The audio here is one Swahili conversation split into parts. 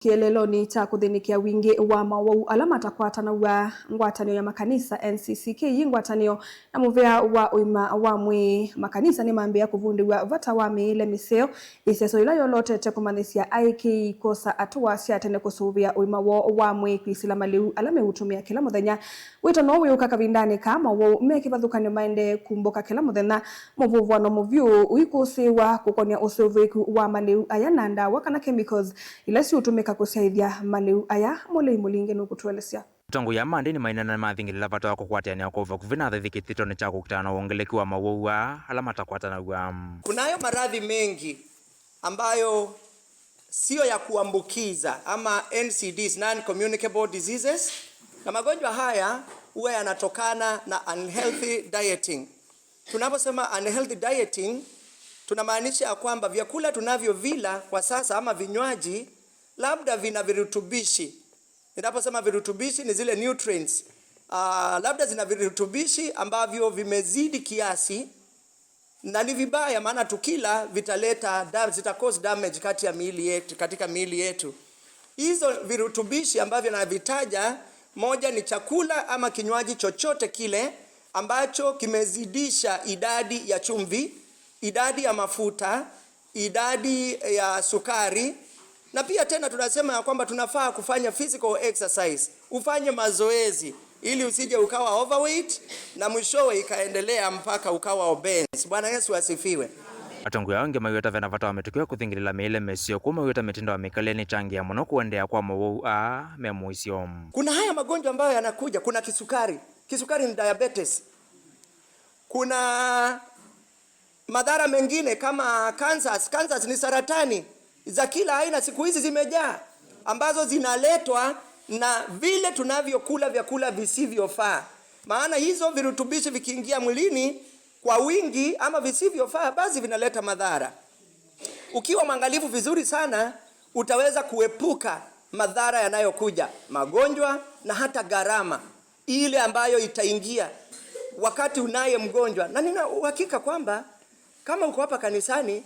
Kieleloni cha kuthinikia wingi wa mawau ala matakwatanaw'a ngwatanio ya makanisa NCCK ngwatanio na muvea wa uima wa mwii makanisa ni mambia kuvundiwa vata wa miile miseo iseso ila yolotete kumanyisya aiki kosa atua sya tene kusuvia uima woo wa mwii kwisila maliu ala meutumia kila muthenya. Wito no wiuka kavindani ka mawau me kivathukanio maende kumbuka kila muthenya muvuvwano muvyu uikusiwa kukonia usuviku wa maliu aya na ndawa kana chemicals ila siutumika kusaithia maliu aya. Mulei Mulinge nukutuelesya. Tongo ya mandi ni mainana mathingilila vata wa kukwatania kwa vakuvi na athaithi kithitoni cha kukutana wongeleki wa mawau ala matakwatanaw'a. Kunayo maradhi mengi ambayo sio ya kuambukiza ama NCDs, non-communicable diseases, na magonjwa haya huwa yanatokana na unhealthy dieting. Tunaposema unhealthy dieting, tunamaanisha ya kwamba vyakula tunavyovila kwa sasa ama vinywaji labda vina virutubishi. Ninaposema virutubishi ni zile nutrients. Labda zina virutubishi ambavyo vimezidi kiasi na ni vibaya, maana tukila vitaleta zita cause damage kati ya miili yetu, katika miili yetu. Hizo virutubishi ambavyo navitaja, moja ni chakula ama kinywaji chochote kile ambacho kimezidisha idadi ya chumvi, idadi ya mafuta, idadi ya sukari, na pia tena tunasema ya kwamba tunafaa kufanya physical exercise, ufanye mazoezi ili usije ukawa overweight na mwishowe ikaendelea mpaka ukawa obese. Bwana Yesu asifiwe. Atongoi angi mawita vena vata wa mitukio kuthingilila miile misio kuma wita mitindo ya mikalile ni changia muno kuendea kwa mawau a me muisyo. Kuna haya magonjwa ambayo yanakuja, kuna kisukari. Kisukari ni diabetes. Kuna madhara mengine kama cancers. Cancers ni saratani za kila aina, siku hizi zimejaa, ambazo zinaletwa na vile tunavyokula vyakula visivyofaa. Maana hizo virutubishi vikiingia mwilini kwa wingi ama visivyofaa, basi vinaleta madhara. Ukiwa mwangalifu vizuri sana, utaweza kuepuka madhara yanayokuja, magonjwa na hata gharama ile ambayo itaingia wakati unaye mgonjwa. Na nina uhakika kwamba kama uko hapa kanisani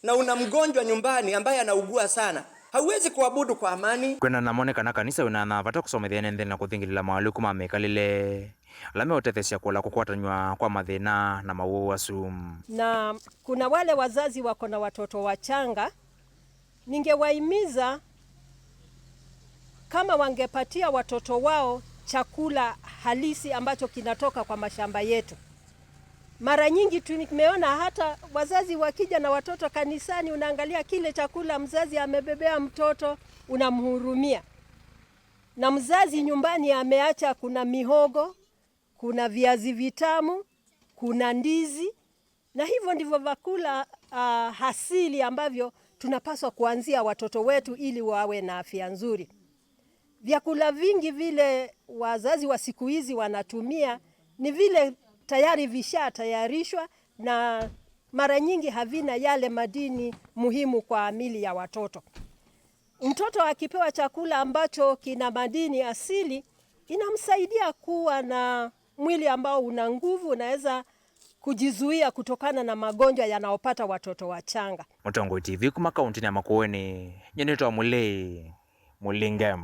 na una mgonjwa nyumbani ambaye anaugua sana, hauwezi kuabudu kwa amani. Kwena namonekana kanisa wina vata kusomethia nthi na kuthingilila mawaluku ma mikalile ala meutethesya kula kukwatanywa kwa mathina na mawau asu. Na kuna wale wazazi wako na watoto wachanga, ningewahimiza kama wangepatia watoto wao chakula halisi ambacho kinatoka kwa mashamba yetu. Mara nyingi tumeona hata wazazi wakija na watoto kanisani, unaangalia kile chakula mzazi amebebea mtoto, unamhurumia. Na mzazi nyumbani ameacha kuna mihogo, kuna viazi vitamu, kuna ndizi, na hivyo ndivyo vyakula asili ambavyo tunapaswa kuanzia watoto wetu ili wawe na afya nzuri. Vyakula vingi vile wazazi wa siku hizi wanatumia ni vile tayari vishatayarishwa na mara nyingi havina yale madini muhimu kwa miili ya watoto. Mtoto akipewa chakula ambacho kina madini asili inamsaidia kuwa na mwili ambao una nguvu, unaweza kujizuia kutokana na magonjwa yanayopata watoto wachanga. Mutongo TV kuma kaunti ya Makueni, nyenetwa Mulei Mulinge.